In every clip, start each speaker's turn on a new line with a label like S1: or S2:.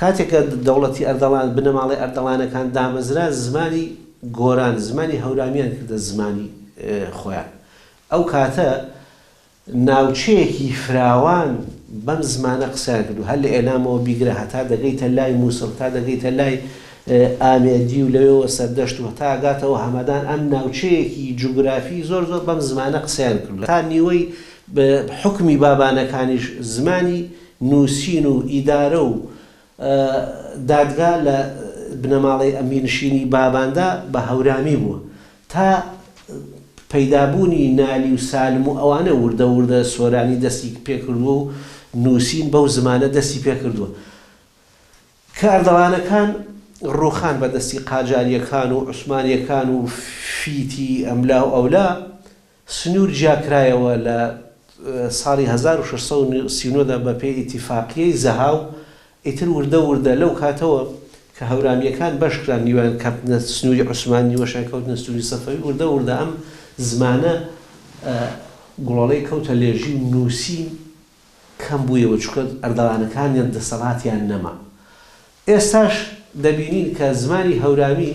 S1: کاتێک کە دەوڵەتی ئەردەڵان، بنەماڵەی ئەردەڵانەکان دامەزرا، زمانی گۆران، زمانی هەورامییان کردە زمانی خۆیان. ئەو کاتە ناوچەیەکی فراوان بەم زمانە قسەیان کردووە، هەر لە ئیلامەوە بیگرە هەتا دەگەیتە لای موسڵ، تا دەگەیتە لای ئامێدی و لەوێوە سەردەشت و هەتا ئەگاتەوە هەمەدان، ئەم ناوچەیەکی جوگرافی زۆر زۆر بەم زمانە قسەیان کردووە. تا نیوەی حوکمی بابانەکانیش زمانی نووسین و ئیدارە و دادگا لە بنەماڵەی میرنشینی باباندا بە هەورامی بووە. تا پەیدابوونی نالی و سالم و ئەوانە وردە وردە سۆرانی دەستی پێکردووە و نووسین بەو زمانە دەستی پێکردووە. کە ئەردەڵانەکان ڕووخان بە دەستی قاجارییەکان و عوسمانییەکان و فیتی ئەملا و ئەولا، سنوور جیاکرایەوە لە ساڵی 1639 دا بە پێی ئیتیفاقیەی زەهاو، ئیتر وردە وردە لەو کاتەوە کە هەورامییەکان بەش کران نیوەیان کەوتنە سنووری عوسمانی نیوەشیان کەوتنە سنووری سەفەوی وردە وردە ئەم زمانە گوڵەڵەی کەوتە لێژی و نووسین کەم بوویەوە چونکە ئەردەڵانەکانیان دەسەڵاتیان نەما. ئێستاش دەبینین کە زمانی هەورامی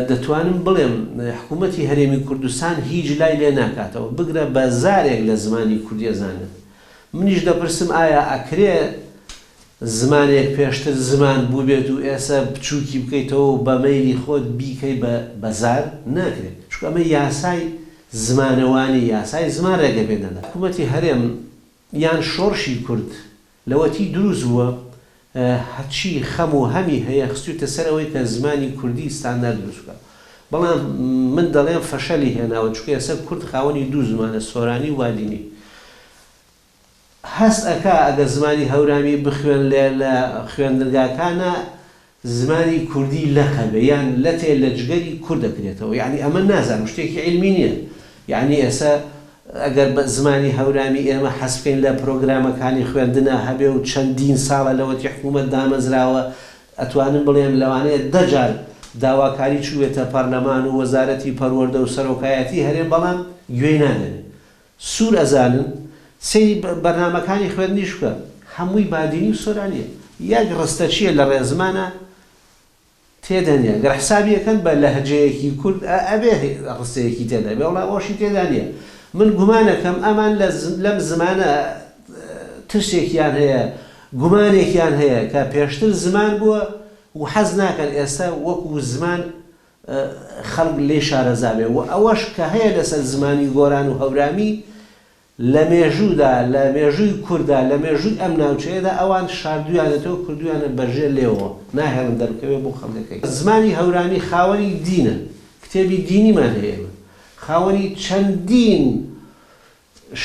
S1: دەتوانم بڵێم حکوومەتی هەرێمی کوردستان هیچ لای لێ ناکاتەوە، بگرە بە زارێک لە زمانی کوردی ئەزانێت. منیش دەپرسم ئایا ئەکرێ زمانێک پێشتر زمان بووبێت و ئێسە بچووکی بکەیتەوە و بە مەیلی خۆت بیکەی بە بە زار؟ ناکرێ. چونکە ئەمە یاسای زمانەوانی، یاسای زمان رێگە پێ نادات. حکوومەتی هەرێم یان شۆڕشی کورد لەوەتی دروست بووە هەرچی خەم و هەمی هەیە خستویتە سەر ئەوەی کە زمانی کوردی ستاندارد دروست بکا بەڵام من دەڵێم فەشەلی هێناوە چونکە ئێستا کورد خاوەنی دوو زمانە سۆرانی و بادینی هەست ئەکا ئەگەر زمانی هەورامی بخوێنلێ لە خوێندنگاکانا زمانی کوردی لەقە بێ یان لەتێ لە جگەری کورد ئەکرێتەوە یەعنی ئەمە نازانم شتێکی عیلمی نیە یەعنی ئێسە ئەگەر بە زمانی هەورامی ئێمە حەز بکەین لە پرۆگرامەکانی خوێندنا هەبێ و چەندین ساڵە لەوەتی حکوومەت دامەزراوە ئەتوانم بڵێم لەوانەیە دە جار داواکاری چووبێتە پەرلەمان و وەزارەتی پەروەردە و سەرۆکایەتی هەرێم بەڵام گوێی نادەنێ سوور ئەزانن سەیری بەرنامەکانی خوێندنیش بکە هەمووی بادینی و سۆرانیە یەک ڕستە چیە لە ڕێزمانا تێدا نیە گەر حسابی ئەکەن بە لەهجەیەکی کورد ئەبێ ڕستەیەکی تێدا بێ وەڵا ئەوەشی تێدا نیە من گومانەکەم ئەمان لە لەم زمانە ترسێکیان هەیە گومانێکیان هەیە کە پێشتر زمان بووە و حەز ناکەن ئێستا وەکو زمان خەڵک لێی شارەزا بێ و ئەوەش کە هەیە لەسەر زمانی گۆران و هەورامی لە مێژوودا، لە مێژووی کورددا، لە مێژووی ئەم ناوچەیەدا ئەوان شاردوویانەتەوە کردوویانە بە ژێر لێوەوە ناهێڵن دەربکەوێ بۆ خەڵکەکەی. زمانی هەورامی خاوەنی دینە، کتێبی دینیمان هەیە ئێمە، خاوەنی چەندین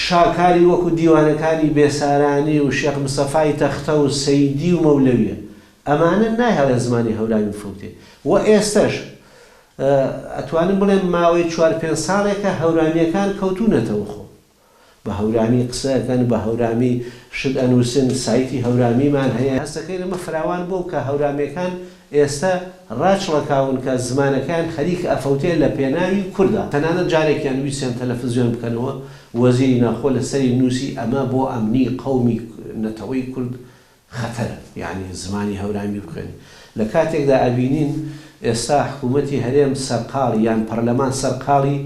S1: شاکاری وەکو دیوانەکانی بێسارانی و شێخ مستەفای تەختە و سەیدی و مەولەویە. ئەمانە نایهێڵێ زمانی هەورامی بفەوتێ و ئێستەش ئەتوانم بڵێم ماوەی چوار پێنج ساڵێکە هەورامییەکان کەوتوونەتەوە خۆ بە هەورامی قسە ئەکەن، بە هەورامی شت ئەنووسن، سایتی هەورامیمان هەیە. هەستەکەین ئەمە فراوان بووە و کە هەورامییەکان ئێستە ڕاچڵەکاون کە زمانەکەیان خەریکە ئەفەوتێ لە پێناوی کوردا. تەنانەت جارێکیان ویستیان تەلەفزیۆن بکەنەوە، وەزیری ناوخۆ لە سەری نووسی ئەمە بۆ ئەمنی قەومی نەتەوەی کورد خەتەرە یانی زمانی هەورامی بخوێنی. لە کاتێکدا ئەبینین ئێستا حکوومەتی هەرێم سەرقاڵی یان پەرلەمان سەرقاڵی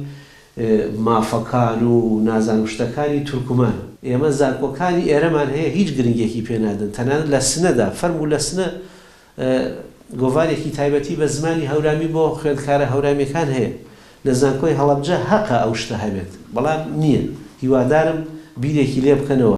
S1: مافەکان و نازانم شتەکانی تورکمانە. ئێمە زانکۆکانی ئێرەمان هەیە هیچ گرنگیەکی پێ نادەن تەنانەت لە سنەدا فەرموو لە سنە گۆڤارێکی تایبەتی بە زمانی هەورامی بۆ خوێندکارە هەورامیەکان هەیە لە زانکۆی هەڵەبجە هەقە ئەو شتە هەبێت بەڵام نییە هیوادارم بیرێکی لێ بکەنەوە.